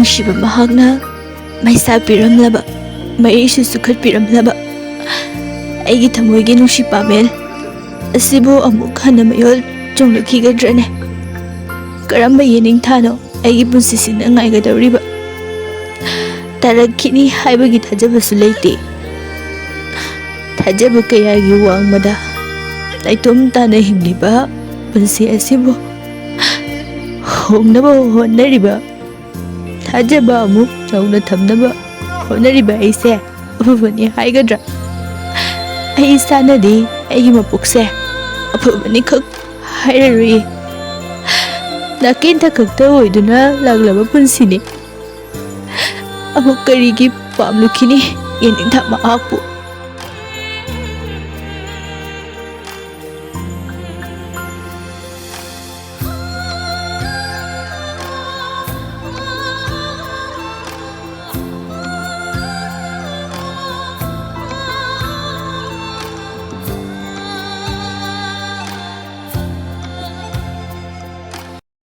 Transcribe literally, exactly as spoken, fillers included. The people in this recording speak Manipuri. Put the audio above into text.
ꯅꯨꯡꯁꯤꯕ ꯃꯍꯥꯛꯅ ꯃꯩꯁꯥ ꯄꯤꯔꯝꯂꯕ, ꯃꯩꯁꯨ ꯆꯨꯈꯠꯄꯤꯔꯝꯂꯕ ꯑꯩꯒꯤ ꯊꯃꯣꯏꯒꯤ ꯅꯨꯡꯁꯤ ꯄꯥꯃꯦꯜ ꯑꯁꯤꯕꯨ ꯑꯃꯨꯛ ꯍꯟꯅ ꯃꯌꯣꯜ ꯆꯣꯡꯂꯛꯈꯤꯒꯗ꯭ꯔꯅꯦ? ꯀꯔꯝꯕ ꯌꯦꯅꯤꯡꯊꯥꯅꯣ ꯑꯩꯒꯤ ꯄꯨꯟꯁꯤꯁꯤꯅ ꯉꯥꯏꯒꯗꯧꯔꯤꯕ? ꯇꯥꯔꯛꯈꯤꯅꯤ ꯍꯥꯏꯕꯒꯤ ꯊꯥꯖꯕꯁꯨ ꯂꯩꯇꯦ꯫ ꯊꯥꯖꯕ ꯀꯌꯥꯒꯤ ꯋꯥꯡꯃꯗ ꯅꯥꯏꯇꯣꯝ ꯇꯥꯅ ꯍꯤꯡꯂꯤꯕ ꯄꯨꯟꯁꯤ ꯑꯁꯤꯕꯨ ꯍꯣꯡꯅꯕ ꯍꯣꯠꯅꯔꯤꯕ, ꯊꯥꯖꯕ ꯑꯃꯨꯛ ꯅꯧꯅ ꯊꯝꯅꯕ ꯍꯣꯠꯅꯔꯤꯕ ꯑꯩꯁꯦ ꯑꯐꯕꯅꯤ ꯍꯥꯏꯒꯗ꯭ꯔꯥ? ꯑꯩ ꯏꯁꯥꯅꯗꯤ ꯑꯩꯒꯤ ꯃꯄꯣꯛꯁꯦ ꯑꯐꯕꯅꯤ ꯈꯛ ꯍꯥꯏꯔꯔꯣꯏ꯫ ꯅꯥꯀꯦꯟꯊ ꯈꯛꯇ ꯑꯣꯏꯗꯨꯅ ꯂꯥꯛꯂꯕ ꯄꯨꯟꯁꯤꯅꯤ꯫ ꯑꯃꯨꯛ ꯀꯔꯤꯒꯤ ꯄꯥꯝꯂꯨꯈꯤꯅꯤ ꯌꯦꯅꯤꯡꯊꯥ ꯃꯍꯥꯛꯄꯨ?